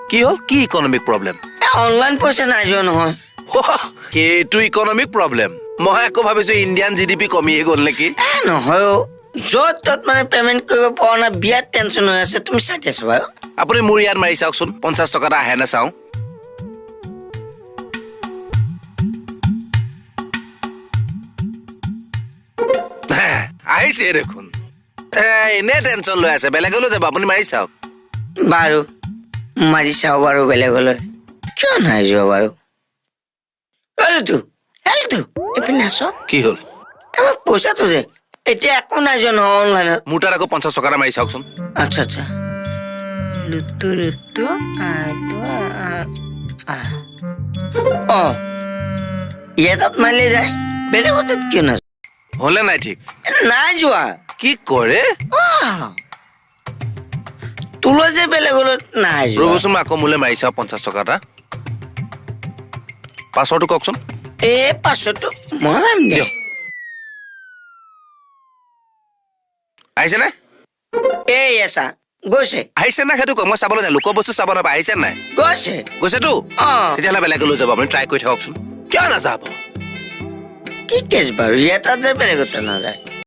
কি হ'ল? কি ইকনমিক প্ৰব্লেম? অনলাইন পইচা নাই যোৱা নহয়। সেইটো ইকনমিক প্ৰব্লেম। মই আকৌ ভাবিছো ইণ্ডিয়ান জিডিপি কমিয়ে গ'ল নেকি। নহয় অ', য'ত ত'ত মানে পে'মেণ্ট কৰিব পৰা নাই, বিৰাট টেনশ্যন হৈ আছে। তুমি চাই দিয়াচোন বাৰু। আপুনি মোৰ ইয়াত মাৰি চাওকচোন, 50 টকা এটা আহে নে চাওঁ। আহিছে দেখোন। এনেই টেনশ্যন লৈ আছে, বেলেগলৈ যাব, আপুনি মাৰি চাওক। বাৰু মাৰি চাওঁ বাৰু, বেলেগলৈ কিয় নাই যোৱা বাৰু। এইপিনে আছ। কি হ'ল? আমাৰ পইচাটো যে এতিয়া একো নাই যোৱা নহয় অনলাইনত। মোৰ তাত আকৌ 50 টকা এটা মাৰি চাওকচোন। আচ্ছা আচ্ছা। লুটু লুটু অঁ, ইয়াৰ তাত মাৰিলে যায়, বেলেগৰ তাত কিয় নাযায়? হ'লে নাই ঠিক নাই যোৱা। কি কৰে? তোলৈ যে বেলেগলৈ নাই যোৱা। ৰ'বচোন, মই আকৌ মোলৈ মাৰি চাওঁ 50 টকা এটা। পাছৱৰ্ডটো কওকচোন। এই পাছৱৰ্ডটো মই মাৰিম দিয়ক। আহিছে নে? এই আছা গৈছে। আহিছে নাই সেইটো কওক, মই চাবলৈ নাই, লোকৰ বস্তু চাব নাপায়। আহিছে নাই? গৈছে। গৈছেতো? অঁ। তেতিয়াহ'লে বেলেগলৈ যাব, আপুনি ট্ৰাই কৰি থাককচোন। কিয় নাযাব? কি কেছ বাৰু, ইয়াত যে বেলেগত নাযায়।